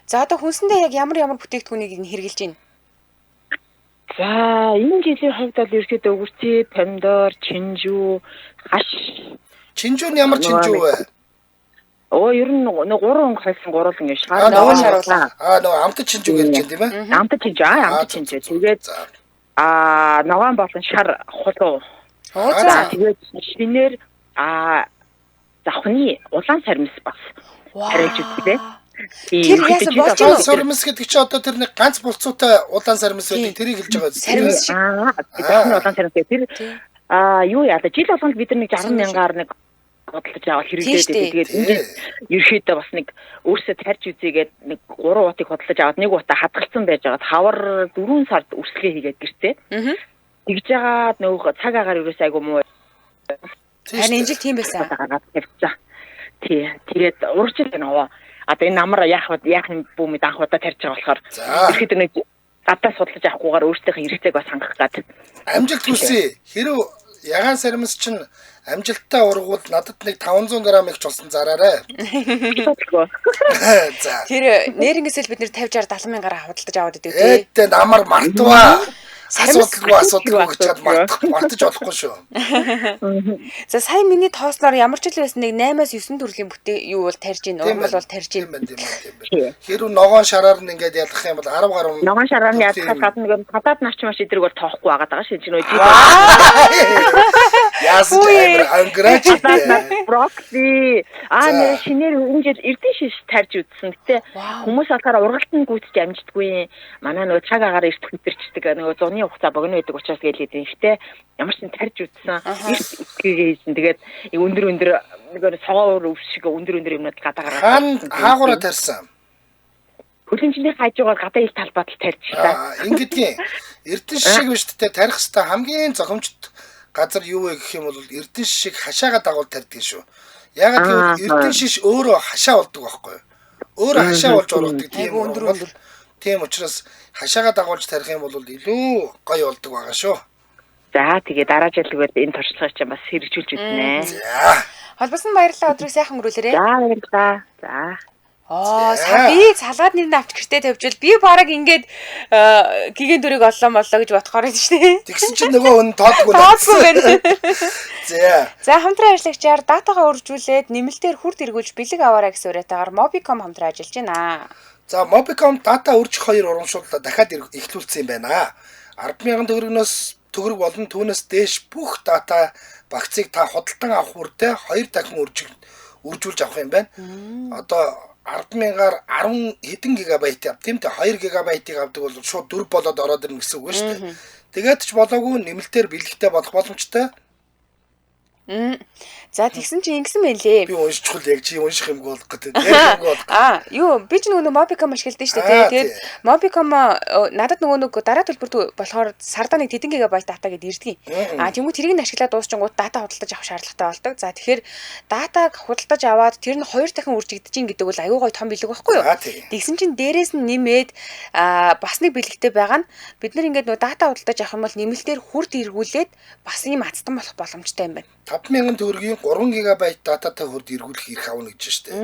За одоо хүнсэндээ яг ямар ямар бүтээгдэхүүнийг нь хэрэглэж байна? За энэ жилийн хувьд бол ерөөсөө өгөрцөө, помидор, чинжүү, хаш. Чинжүү нь ямар чинжүү вэ? Оо ер нь нэг 3 өнгө хольсон гурван ингэ шар ногоон шаруулаа. Аа нөгөө амтд чинжүү гэж байна тийм ээ? Амтд чинжүү, амтд чинжүү. Тэгээд аа ногоон болон шар хулуу. Оо за тэгээд шинээр завхны улаан сармис бас тариалж үзлээ. Тэр яасан болж байна уу? Сармис гэдэг чинь одоо тэр нэг ганц булцуутай улаан сармис байдаг. Тэрийг хэлж байгаа зү. Сармис шиг. Завхны улаан сармис гэх тэр юу яа жил болгонд бид нар нэг 60 мянгаар нэг бодлож аваад хэрэглээд байдаг. Тэгээд энэ ерөөхдөө бас нэг өөрсдөө тарьж үзээгээд нэг 3 утыг хөдөлж аваад нэг утаа хадгалсан байж байгаад хавар 4 сард үрсгээ хийгээд гэртээ. Тэгж жагаад нөгөө цаг агаар ерөөс айгу муу. Харин энэ жил тийм байсан. Гаргаад тавьчихсан. Тий. Тэгээд урагшил байна овоо. Одоо энэ намар яах вэ? Яах юм бүү мэд анх удаа тарьж байгаа болохоор ерөөхдөө нэг гадаа судлаж авахгүйгээр өөрсдийнхээ хэрэгцээг бас хангах гад. Амжилт хүсье. Хэрв ягаан сармис чинь амжилттай ургуул надад нэг 500 г их чулсан зараарай. За. Тэр нэрнгээсэл бид нэр 50 60 70 мянгаар худалдаж аваад идэв тий. Эдээ намар мартваа. Асуудалгүй гэж чад мартаж болохгүй шүү. За сая миний тоосноор ямар ч л байсан нэг 8-аас 9 төрлийн бүтээ юу бол тарьж гин, ургамал бол тарьж гин. Тийм. Хэрв ногоон шараар нь ингээд ялгах юм бол 10 гаруй ногоон шараар нь ялгахаас гадна нэг гадаад нарч маш идрэг бол тоохгүй байгаа даа шинж нөө жил. Яасан ч амар ангираач. Брокколи. Аа нэр шинээр энэ жил эрдэн шиш тарьж үзсэн. Гэтэ хүмүүс болохоор ургалтанд гүйцэж амждаггүй. Манай нөгөө цаг агаар эрт хөдөрчдөг нөгөө зуны хугацаа богино байдаг учраас гээл хэдэн. Гэтэ ямар ч тарьж үзсэн. Эрт үсгээгээ хийсэн. Тэгээд өндөр өндөр нөгөө согоор өв шиг өндөр өндөр юмнууд гадаа гаргаад. Хаагураа тарьсан. Хөлөмжний хажуугаар гадаа ил талбайд л тарьчихлаа. Ингэдгийн эрдэн шишиг биш тэ тарих хэвээр хамгийн зохимжт газар юу вэ гэх юм бол эрдэн шишиг хашаага дагуул тарьдаг шүү. Яагаад гэвэл эрдэн шиш өөрөө хашаа болдог байхгүй юу? Өөрөө хашаа болж ургадаг тийм өндөр өндөр. Тийм учраас хашаага дагуулж тарих юм бол илүү гоё болдог байгаа шүү. За тэгээ дараа жил тэгвэл энэ туршлагыг чинь бас хэрэгжүүлж үзнэ. За. Холбосон баярлалаа, өдрийг сайхан өнгөрүүлээрэй. За баярлалаа. За. Аа, би салгаад нэр нь авч гэртээ тавьжвал би бараг ингээд гигэн дүрийг оллоо моллоо гэж бодохоор байсан шүү дээ. Тэгсэн чинь нөгөө хүн тоодгүй байна. За. За хамтран ажиллагчаар датагаа үржүүлээд нэмэлтээр хүрд эргүүлж бэлэг аваарай гэсэн уриатаагаар Mobicom хамтран ажиллаж байна. За Mobicom дата үржих хоёр урамшууллаа дахиад эхлүүлсэн юм байна. 10,000 төгрөгнөөс төгрөг болон түүнээс дээш бүх дата багцыг та худалдан авах бүртээ 2 дахин үржүүлж авах юм байна. Одоо 10,000-аар 10 хэдэн гигабайт ав. Тийм үү? 2 гигабайтыг авдаг бол шууд 4 болоод ороод ирнэ гэсэн үг шүү дээ. Тэгээд ч болоогүй нэмэлтээр бэлэгтэй болох боломжтой. За тэгсэн чинь ингэсэн байх лээ. Би уншчихвал яг чи унших юмгүй болох гэдэг. Яг юмгүй болох. Аа, юу би ч нөгөө Mobicom ашигладаг шүү дээ. Тэгээд Mobicom надад нөгөө нэг дараа төлбөр болохоор сардаа нэг тэдэн гигабайт дата гэдээ ирдэг. Аа, тэгмүү тэрийг нь ашиглаад дуусчингууд дата худалдаж авах шаардлагатай болдог. За тэгэхээр датаг худалдаж аваад тэр нь 2 дахин үржигдэж гин гэдэг бол аюу гой том бэлэг байхгүй юу? Тэгсэн чинь дээрээс нь нэмээд бас нэг бэлэгтэй байгаа нь бид нар ингээд нөгөө дата худалдаж авах юм бол нэмэлтээр хүрд эргүүлээд бас ийм ацтан болох боломжтой юм байна. 5,000 төгрөгийн 3 ГБ дататай хурд эргүүлэх эрх авна гэж шүү дээ.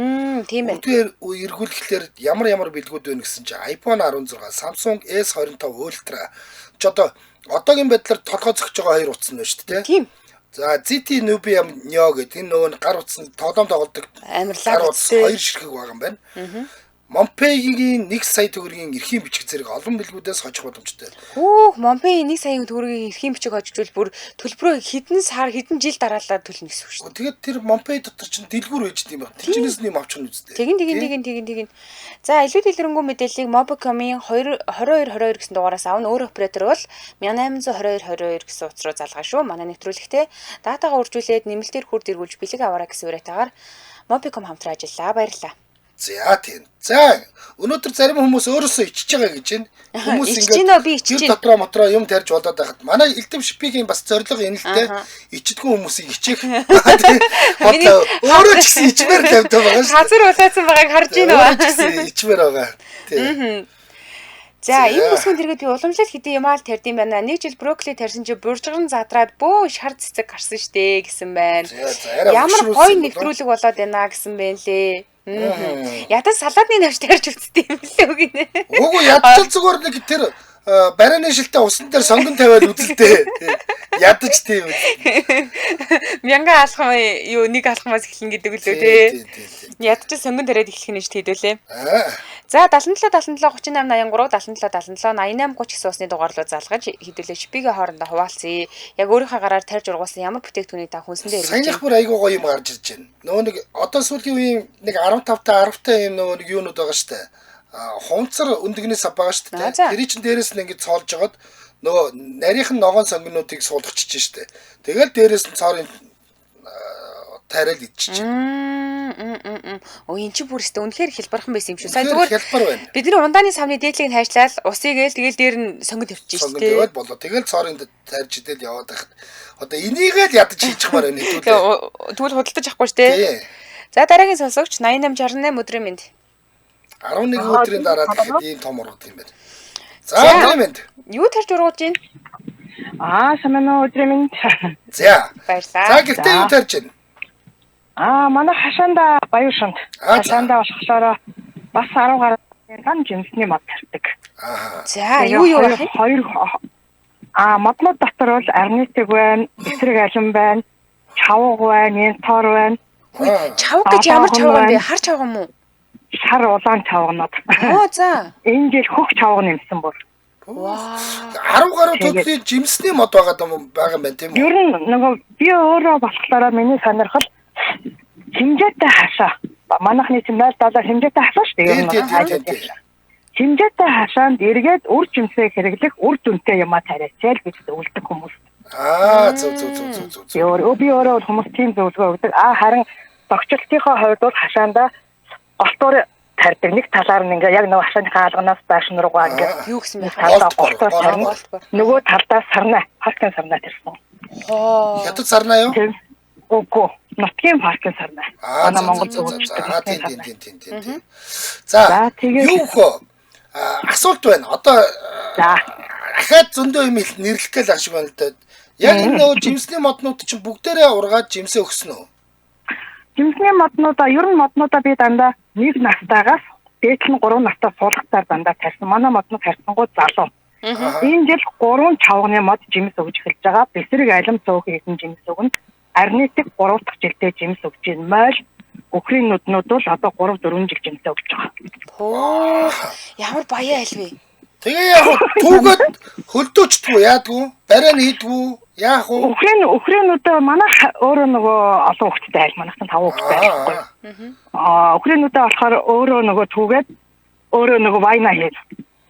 Тийм ээ. Үрдгээр эргүүлэхлээр ямар ямар бэлгүүд байна гэсэн чинь iPhone 16, Samsung S25 Ultra. Ч одоо одоогийн байдлаар толгой зөгч байгаа хоёр утас нь байна шүү дээ. Тийм. За ZTE Nubia Neo гэдэг энэ нөгөө гар утас нь тоглоом тоглодог амарлаа утас хоёр ширхэг байгаа юм байна. Монпейгийн 1 сая төгрөгийн эрхийн бичиг зэрэг олон бэлгүүдээс хожих боломжтой. Хүүх, Монпей 1 сая төгрөгийн эрхийн бичиг хожижвол бүр төлбөрөө хэдэн сар, хэдэн жил дараалал төлнө гэсэн үг шүү дээ. Тэгээд тэр Монпей дотор чинь дэлгүүр байж тийм байх. Тэнчнээс нэм авчих нь үстэй. Тэгин. За, илүү дэлгэрэнгүй мэдээллийг Mobicom-ийн 22 22 гэсэн дугаараас авна. Өөр оператор бол 1822 22 гэсэн утас руу залгаа шүү. Манай нэвтрүүлэгтээ датагаа үржүүлээд нэмэлтээр хурд эргүүлж бэлэг аваарай гэсэн уриатаагаар Mobicom хамтран ажиллаа. Баярлалаа. За тийм. За өнөөдөр зарим хүмүүс өөрөөсөө ичж байгаа гэж байна. Хүмүүс ингээд гэр дотроо мотроо юм тарьж болоод байхад манай Элдэв шипигийн бас зорилго энэ л дээ. Ичдэггүй хүмүүсийг ичих. Одоо өөрөө ч гэсэн ичмээр тавьдаг байгаа шүү. Газар улаацсан байгааг харж байна уу? Өөрөө ч гэсэн ичмээр байгаа. Тийм. За энэ бүсгүйн тэргээд би уламжлал хэдий юм аал тарьд юм байна. Нэг жил брокколи тарьсан чи буржган задраад бөө шар цэцэг гарсан штэ гэсэн байна. Ямар гоё нэвтрүүлэг болоод байна гэсэн байна лээ. Ядаж салаадны навч тарьж үзтээ юм лээ үг нэ. Үгүй ядаж зүгээр нэг тэр барааны шилтэй усан дээр сонгон тавиад үзэлтэй. Ядаж тийм үз. Мянган алхам юу нэг алхамаас эхлэн гэдэг үлээ тий. Ядаж сонгон тариад эхлэх нь шүү хэдүүлээ. За 77 77 38 83 77 77 88 30 гэсэн усны дугаар руу залгаж хэдүүлээ шипигээ хоорондоо хуваалцъя. Яг өөрийнхөө гараар тарьж ургуулсан ямар бүтээгдэхүүнийг та хүнсэндээ эргэж. Саяных бүр айгуу гоё юм гарч ирж байна. Нөгөө нэг одоо сүүлийн үеийн нэг 15 та 10 та юм нөгөө нэг юунууд байгаа шүү дээ. Хунцар өндөгний сав байгаа шүү дээ. Тэр чинь дээрээс нь ингэж цоолж жагаад нөгөө нарийнх нь ногоон сонгинуудыг суулгачих шүү дээ. Тэгэл дээрээс нь цоорын тариал идчихэж. Оо эн чи бүр өстө үнэхээр хялбархан байсан юм шүү. Сая зүгээр хялбар байна. Бидний ундааны савны дээдлийг нь хайшлаад усыг ээл тэгэл дээр нь сонгон тавьчих шүү дээ. Сонгон тавиад болоо. Тэгэл цоорын тарьж идэл яваад байхад одоо энийгээ л ядаж хийчихмээр байна хэдүүлээ. Тэгвэл худалдаж авахгүй шүү дээ. За дараагийн сонсогч 8868 өдрийн мэнд. 11 өдрийн дараа тэгэхээр ийм том ургад юм байна. За өдрийн мэнд. Юу тарьж ургуулж байна? Аа сайн уу өдрийн мэнд. За. Баярлалаа. За гэртээ юу тарьж байна? Аа манай хашаанда Баяушанд. Хашаанда болохоор бас 10 гаруй дан жимсний мод тарьдаг. Аа. За юу юу байх вэ? Хоёр моднууд дотор бол арнитыг байна, эсрэг алим байна, чавга байна, янтор байна. Чавга гэж ямар чавга юм бэ? Хар чавга юм уу? Шар улаан чавганууд. Оо за. Энэ жил хөх чавга нэмсэн бүр. Вау. 10 гаруй төрлийн жимсний мод байгаа юм байна тийм үү? Ер нь нөгөө би өөрөө болохоор миний сонирхол хэмжээтэй хашаа. Манайхны чинь 0 7 хэмжээтэй хашаа шүү дээ. Тийм. Хэмжээтэй хашаанд эргээд үр жимсээ хэрэглэх үр дүнтэй юмаа тариач л гэж зөвлөдөг хүмүүс. Аа зөв. Би өөрөө хүмүүс тийм зөвлөгөө өгдөг. Аа харин тогтчлтынхоо хувьд бол хашаандаа голтоор тарьдаг. Нэг талаар нь ингээ яг нөгөө хашааныхаа алганаас байшин руугаа ингээ юу гэсэн бэ? Голтоор тарина. Нөгөө талдаа сарнай, паркын сарнай тарьсан. Хятад сарнай юу? Үгүй, нутгийн паркын сарнай. Манай Монгол зөвлөдөг. Аа тийм. За юу хөө? Асуулт байна. Одоо ахаад зөндөө юм нэрлэх гээл ах шиг байна л да. Яг энэ нөгөө жимсний моднууд чинь бүгдээрээ ургаад жимсээ өгсөн үү? Жимсний моднуудаа ер нь моднуудаа би дандаа нэг настайгаас дээдл нь 3 настай суулгацаар дандаа тарьсан. Манай моднууд харьцангуй залуу. Энэ жил 3 чавганы мод жимс өгж эхэлж байгаа. Бэсрэг алим цөөх хэдэн жимс өгнө. Арнитик 3 дахь жилдээ жимс өгж байна. Мойл өхрийн нүднүүд бол одоо 3 4 жил жимсээ өгж байгаа. Хөө ямар баян аль вэ? Тэгээ яг түүгээд хөлдөөчдгүү яадгүй, барай нь хийдгүү, яах вэ? Үхрэнүүдээ манайх өөрөө нөгөө олон хүүхэдтэй айл, манайх нь 5 хүүхэдтэй айлхгүй. Аа, үхрэнүүдээ болохоор өөрөө нөгөө түүгээд өөрөө нөгөө вайна хийн.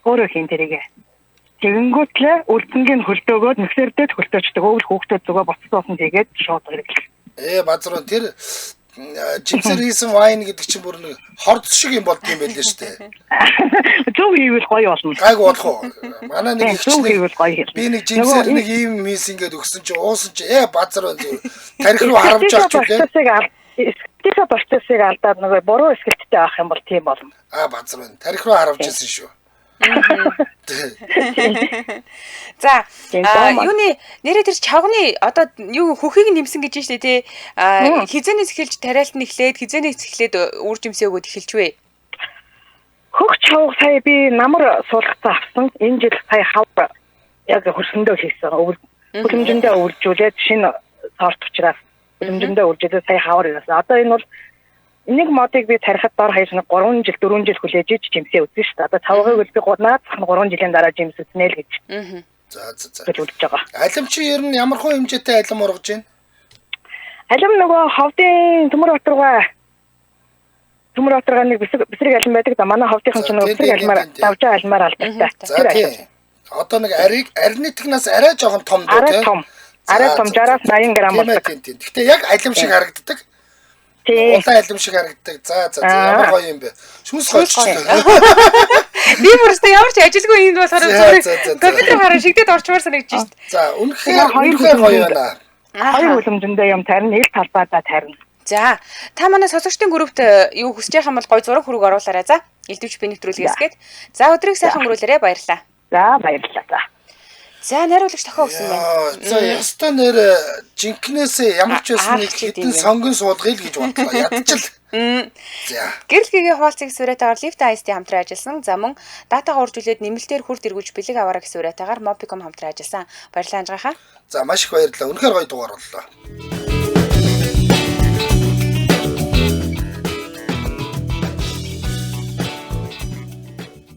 Өөрөө хийн тэрийг. Тэгэнгүүтлээ үлдэнгийн хөлдөөгөөд миксердээ хөлтөөчдөг. Өвөл хүүхдүүд зүгөө боцсон тэгээд шууд хэрэглэх. Базруу тэр жимсээр хийсэн вайн гэдэг чинь бүр нэг хорд шиг юм болд юм байлээ шүү дээ. Зөв хийвэл гоё болно. Гайгүй болох уу? Манай нэг их хийвэл гоё. Би нэг жимсээр нэг ийм хийсэн гээд өгсөн чи уусан чи базар тарих руу харамж авч үлээ. Эскэлтийнхээ процессыг алдаад нөгөө буруу эскэлттэй авах юм бол тийм болно. Аа, базар байна. Тарих руу харамж ирсэн шүү. За, юуны нэрээ тэр чавганы одоо юу хөхийг нэмсэн гэж байна шүү дээ тий. Хизэнээс эхэлж тариалт нь эхлээд хизэнээс эхлээд үр жимсээ өгөөд эхэлж вэ? Хөх чавга сая би намар суулгацсан авсан. Энэ жил сая хавар яг хөрсөндөө хийсэн. Хөлөмжөндөө үржүүлээд шинэ сорт учраас хөлөмжөндөө үржүүлээд сая хавар хийсэн. Одоо энэ бол нэг модыг би тарихад дор хаяж 3 жил 4 жил хүлээж иж жимсээ үзсэн шүү дээ. Одоо цавгыг бол би наадах нь 3 жилийн дараа жимс үзнэ л гэж. За за за. Гэж үлдэж байгаа. Алим чи ер нь ямар хөө хэмжээтэй алим ургаж байна? Алим нөгөө ховдын Төмөр Батаргаа нэг бэсрэг алим байдаг. За манай ховдынхан ч нөгөө бэсрэг алимаар давжаа алимаар алдартай. За тийм. Одоо нэг ариг арины тэгнаас арай жоохон том дөө тийм. Арай том. Арай том 60-аас 80 г болдог. Тийм. Гэхдээ яг алим шиг харагддаг. Улаан алим шиг харагддаг. За за ямар гоё юм бэ. Шүүс гоёчлоо. Би бүрстэ ямар ч ажилгүй энд болохоор зүгээр компьютер хараа шигдээд орчмоор санагдаж шít. За үнэхээр гоё байна. Хоёр хөлөмжөндөө юм тарина, ил талбайдаа тарина. За та манай сонсогчдын группт юу хүсэж байгаа юм бол гоё зураг хөрөг оруулаарай за. Элдвч би нэвтрүүлгээс гээд. За өдрийг сайхан өнгөрүүлээрэй, баярлалаа. За баярлалаа. За. За найруулагч тохио өгсөн байна. За ястаа нэр жинкнээсээ ямар ч байсан нэг хэдэн сонгон суулгая л гэж бодлоо. Ядчил. За. Гэрэл гэгээ хуваалцыг сүрэтайгаар Lift ISD хамтран ажилласан. За мөн датагаа үржүүлээд нэмэлтээр хүрд эргүүлж бэлэг аваарай гэсэн сүрэтайгаар Mobicom хамтран ажилласан. Баярлалаа анжгаахаа. За маш их баярлалаа. Үнэхээр гоё дугаар боллоо.